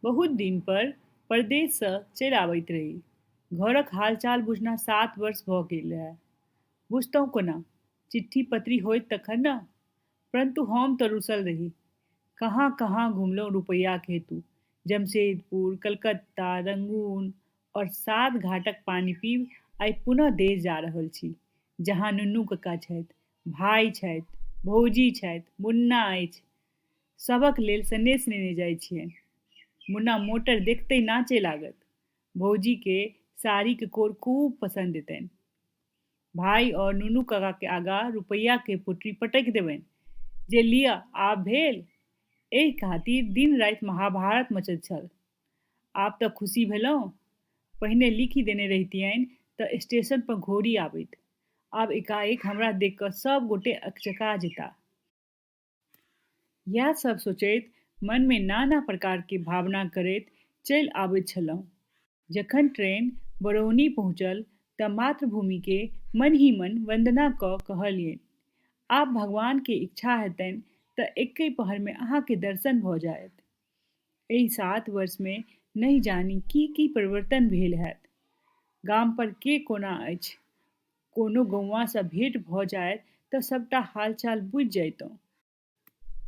बहुत दिन पर परदेश सँ चलि आबैत रही। घरक हाल-चाल बुझना 7 वर्ष भऽ गेल रहय। बुझितहुँ कोना? चिट्ठी-पत्री होइत तखन ने? परन्तु हम तँ रूसल रही। कहाँ-कहाँ घुमलहुँ रुपैयाक हेतु, जमशेदपुर, कलकत्ता, रंगून और सात घाटक पानि पीबि आइ पुनः देश जा रहल छी, जहाँ नुनू कका छथि, भाइ छथि, भौजी छथि, मुन्ना अछि। सभक लेल सनेस नेने जाइ छियनि। मुन्ना मोटर देखितहि नाचय लागत। भौजीके साड़ीक कोर खूब पसंद हेतनि। भाइ और नुनू कका के आगाँ रुपैया के पोटरी पटकि देबनि जे लिअ आब भेल। एहि खातिर दिन-राति महाभारत मचैत छल। आब तँ खुशी भेलहुँ। पहिने लिखि देने रहितियनि तँ स्टेशन पर घोड़ी आबैत। आब एकाएक हमरा देखि कऽ सभ गोटे अकचका जेताह। यैह सभ सोचैत मन मे नाना प्रकार के भावना करैत चलि आबैत छलहुँ। जखन ट्रेन बरौनी पहुँचल तँ मातृभूमि के मनहि मन वन्दना कऽ कहलियनि, आब भगवान के इच्छा हेतनि तँ एक्कहि पहर मे अहाँ के दर्शन भऽ जायत। एहि 7 वर्ष मे नहि जानि की-की परिवर्तन भेल हैत। गाम पर के कोना अछि? कोनो गौंआ सँ भेंट भऽ जाइत तँ सभटा हाल-चाल बूझि जइतहुँ।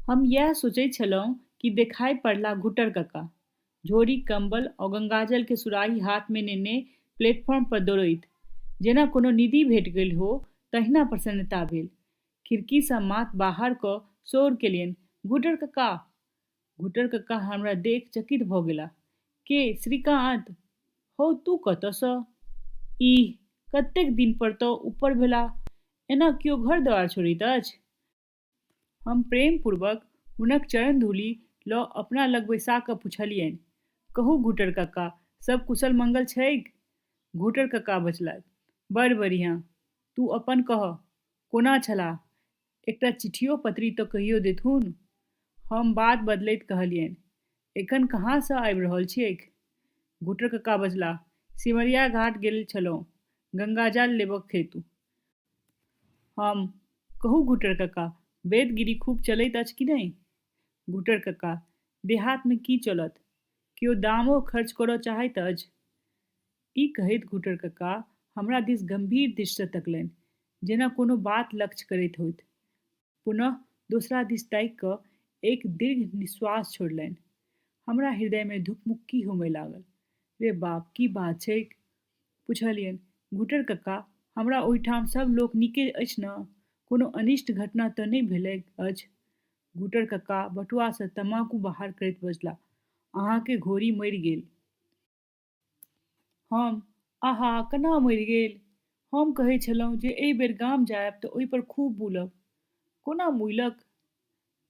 हम यैह सोचैत छलहुँ कि देखाइ पड़लाह घूटर कका। झोरी, कम्बल और गंगाजल के सुराही हाथ मे नेने प्लेटफार्म पर दौड़ैत। जेना कोनो निधि भेटि गेल हो तहिना प्रसन्नता भेल। खिड़की सँ माथ बाहर कऽ सोर केलियनि, घूटर कका! घूटर कका हमरा देखि चकित भऽ गेलाह, के श्रीकान्त? हौ तूँ कतऽ सँ? ईह, कतेक दिन पर तोँ ऊपर भेलाह। एना केओ घर-द्वार छोड़ैत अछि? हम प्रेमपूर्वक हुनक चरणधूलि लऽ अपना लग बैसा कऽ पुछलिऐन्ह, कहू घूटर कका, सब कुशल-मंगल छैक? घूटर कका बजलाह, बड़ बढ़ियाँ। तूँ अपन कहह, कोना छलाह? एकटा चिट्ठियो-पत्री तँ कहियो देथुन। हम बात बदलैत कहलिऐन्ह, एखन कहाँ सँ आबि रहल छिऐक? घूटर कका बजलाह, सिमरिया घाट गेल छलहुँ गंगाजल लेबक हेतु। हम, कहू घूटर कका, वैदगिरी खूब चलैत अछि कि नहि? घूटर कका, देहात मे की चलत? केओ दामो खर्च करऽ चाहैत अछि? ई कहैत घूटर कका हमरा दिस गम्भीर दृष्टि सँ तकलनि जेना कोनो बात लक्ष्य करैत होथि। पुनः दोसरा दिस ताकि कऽ एक दीर्घ निःश्वास छोड़लनि। हमरा हृदय मे धुकमुक्की होमय लागल। रे बाप, की बात छैक? पुछलियनि, घूटर कका, हमरा ओहिठाम सभ लोक नीके अछि ने? कोनो अनिष्ट घटना तँ नहि भेलैक अछि? घूटर कका बटुआ सँ तमाकू बाहर करैत बजलाह, अहाँक घोड़ी मरि गेल। हम, आहा, कोना मरि गेल? हम कहैत छलहुँ जे एहि बेर गाम जायब तँ ओहि पर खूब बूलब। कोना मुइलक?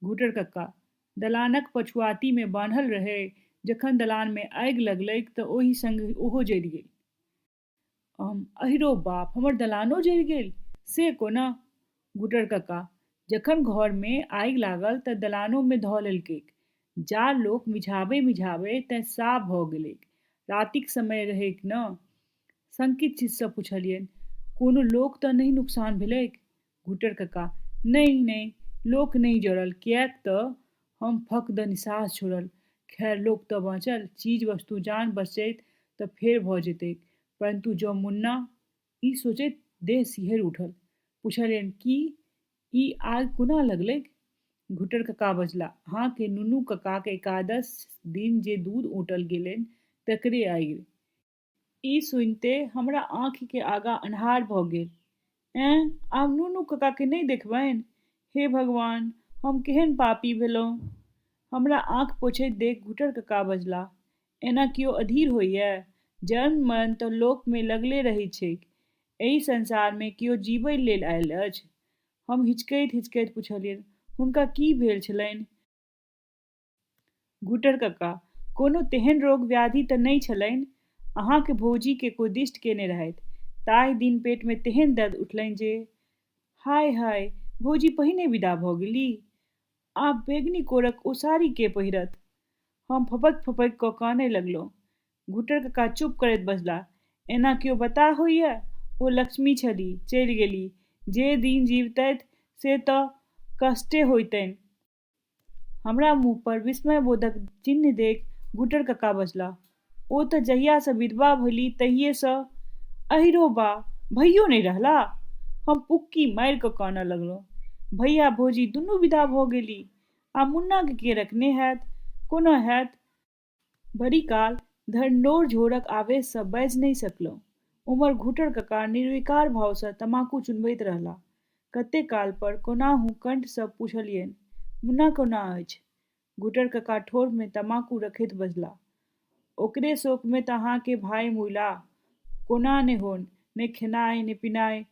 घूटर कका, दलानक पछुआति मे बान्हल रहय। जखन दलान मे आगि लगलैक तँ ओही संग ओहो जरि गेल। हम, आहिरे बाप, हमर दलानो जरि गेल? से कोना? घूटर कका, जखन घर मे आगि लागल तँ दलानो मे धऽ लेलकैक। जा लोक मिझाबय-मिझाबय तैं साफ भऽ गेलैक। रातिक समय रहैक ने। शंकित चित्त सँ पुछलियनि, कोनो लोक तँ नहि नुकसान भेलैक? घूटर कका, नहि नहि, लोक नहि जरल किएक तँ हम फक्क दऽ निसास छोड़ल। खैर, लोक तँ बाँचल। चीज-वस्तु जान बचैत तँ फेर भऽ जेतैक। परन्तु जँ मुन्ना। ई सोचैत देह सिहरि उठल। पुछलियनि, की? ई आगि कोना लगलैक? घूटर कका बजलाह, अहाँक नुनू ककाक एकादश दिन जे दूध औंटल गेलनि तकरे आगि। ई सुनिते हमरा आँखि के आगाँ अन्हार भऽ गेल। ऐं, आब नुनू कका के नहि देखबनि? हे भगवान, हम केहन पापी भेलहुँ! हमरा आँखि पोछैत देखि घूटर कका बजलाह, एना केओ अधीर होइए? जन्म-मरण तँ लोक मे लगले रहैत छैक। एहि संसार मे केओ जीबय लेल आयल अछि? हम हिचकैत-हिचकैत पुछलियनि, हुनका की भेल छलनि? घूटर कका, कोनो तेहन रोग-व्याधि तँ नहि छलनि? अहाँक भौजी कें कोदिष्ट केने रहथि ताहि दिन पेट मे तेहन दर्द उठलनि जे। हाय-हाय, भौजी पहिने विदा भऽ गेलीह? आब बैंगनी कोरक ओ साड़ी के पहिरत? हम फफकि-फफकि कऽ कानय लगलहुँ। घूटर कका चुप करैत बजलाह, एना केओ बताह होइए? ओ लक्ष्मी छलीह, चलि गेलीह। जे दिन जीबितथि से तँ कष्टे होइतनि। हमरा मुँह पर विस्मयबोधक चिह्न देखि घूटर कका बजलाह, ओ त जहियासँ विधवा भेलीह तहियेसँ। आहि रौ बा! भैयो नहि रहलाह? हम पुक्की मारि कऽ कानय लगलहुँ। भैया भौजी दुनू विदा भऽ गेलीह। आब मुन्नाकेँ के रखने हैत? कोना हैत? बड़ी काल धरि नोर-झोरक आवेशसँ बाजि नहि सकलहुँ। ओम्हर घूटर कका निर्विकार भावसँ तमाकू चुनबैत रहलाह। कतेक काल पर कोनाहु कंठसँ पुछलियनि, मुन्ना कोना अछि? घूटर कका ठोरमे तमाकू रखैत बजलाह, ओकरे शोकमे त अहाँक भाइ मुइलाह। कोना ने होनि, ने खेनाइ ने पिनाइ।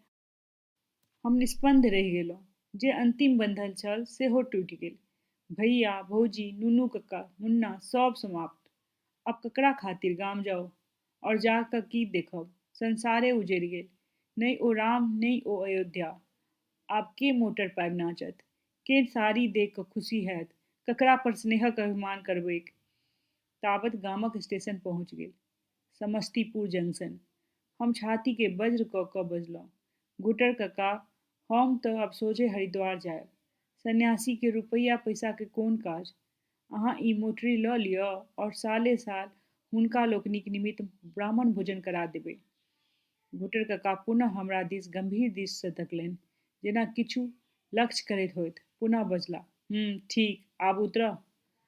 हम निस्पन्द रहि गेलहुँ। जे अन्तिम बन्धन छल सेहो टूटि गेल। भैया, भौजी, नूनू कका, मुन्ना सभ समाप्त। आब ककरा खातिर गाम जाउ? और जा कऽ की देखब? संसारे उजड़ि गेल। नहि ओ राम, नहि ओ अयोध्या। आब के मोटर पाबि नाचत? के साड़ी देखि कऽ खुशी हैत? ककरा पर स्नेहक अभिमान करबैक? तावत गामक स्टेशन पहुँचि गेल। समस्तीपुर जंक्शन। हम छातीकेँ वज्र कऽ कऽ बजलहुँ, घूटर कका, हम त आब सोझे हरिद्वार जायब। संन्यासीकेँ रुपैया पैसाक कोन काज? अहाँ ई मोटरी लऽ लियऽ और साले-साल हुनका लोकनिक निमित्त ब्राह्मण भोजन करा देबनि। घूटर कका पुनः हमरा दिस गम्भीर दृष्टिसँ तकलनि जेना किछु लक्ष्य करैत होथि। पुनः बजलाह, हूँ, ठीक, आब उतरह।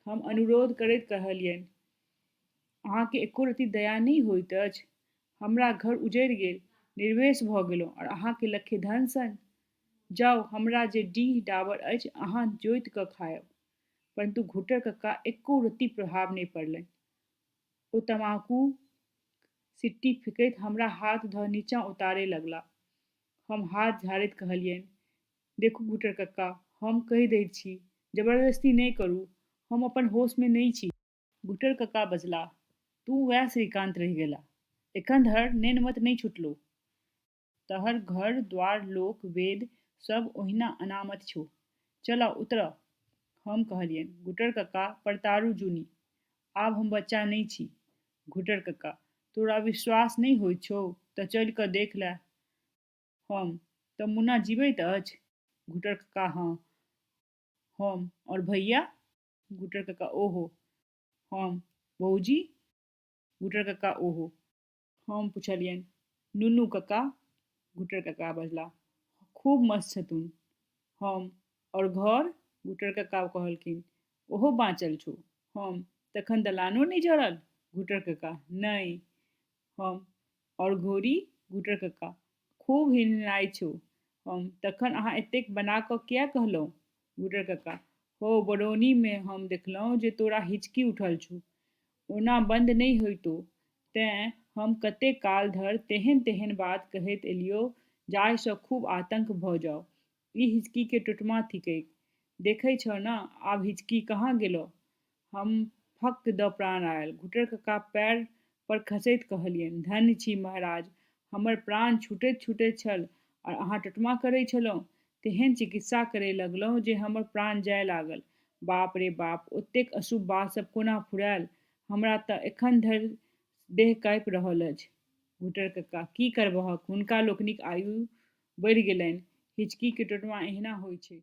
हम अनुरोध करैत कहलियनि, अहाँकेँ एको रत्ती दया नहि होइत अछि? हमरा घर उजड़ि गेल, निर्वेश भऽ गेलहुँ और अहाँकेँ लखे धन सन? जाउ, हमरा जे डीह-डाबर अछि अहाँ जोति कऽ खायब। परन्तु घूटर कक्काक एको रत्ती प्रभाव नहि पड़लनि। ओ तमाकूक सिट्टी फेकैत हमरा हाथ धऽ नीचा उतारय लगलाह। हम हाथ झाड़ैत कहलियनि, देखू घूटर कक्का, हम कहि दैत छी, जबर्दस्ती नहि करू। हम अपन होशमे नहि छी। घूटर कका बजलाह, तोँ वैह श्रीकान्त रहि गेलाह। एखन धरि नेनमति नहि छुटलौह। तोहर घर-द्वार, लोक-वेद सभ ओहिना अनामत छौह। चलह, उतरह। हम कहलियनि, घूटर कका, परतारू जुनि। आब हम बच्चा नहि छी। घूटर कका, तोरा विश्वास नहि होइत छौह त चलि कऽ देखि लैह। हम, त मुन्ना जिबैत अछि? घूटर कका, हँ। हम, और भैया? घूटर कका, ओहो। हम, भौजी? घूटर कका, ओहो। हम पुछलियनि, नूनू कका? घूटर कका बजलाह, खूब मस्त छथुन। हम, और घर? घूटर कका कहलखिन, ओहो बाँचल छौ। हम, तखन दलानो नहि जरल? घूटर कका, नहि। हम, और घोड़ी? घूटर कका, खूब हिनहिनाइत छौ। हम, तखन अहाँ एतेक बना कऽ किएक कहलहुँ? घूटर कका, हौ, बरौनीमे हम देखलहुँ जे तोरा हिचकी उठल छौ। ओना बन्द नहि होइतौ। तेँ हम कतेक काल धरि तेहन-तेहन बात कहैत अयलियौ जाहिसँ खूब आतंक भऽ जाउ। ई हिचकीक टोटमा थिकैक। देखै छह ने, आब हिचकी कहाँ गेलौ? हम फक्क दऽ प्राण आयल। घूटर कक्काक पैर पर खसैत कहलियनि, धन्य छी महाराज! हमर प्राण छुटैत-छुटैत छल और अहाँ टोटमा करैत छलहुँ। तेहन चिकित्सा करय लगलहुँ जे हमर प्राण जाय लागल। बाप रे बाप! ओतेक अशुभ बात सभ कोना फुरायल? हमरा त एखन धरि देह काँपि रहल अछि। घूटर कका, की करबहक? हुनका लोकनिक आयु बढ़ि गेलनि। हिचकीक टोटमा एहिना होइत छैक।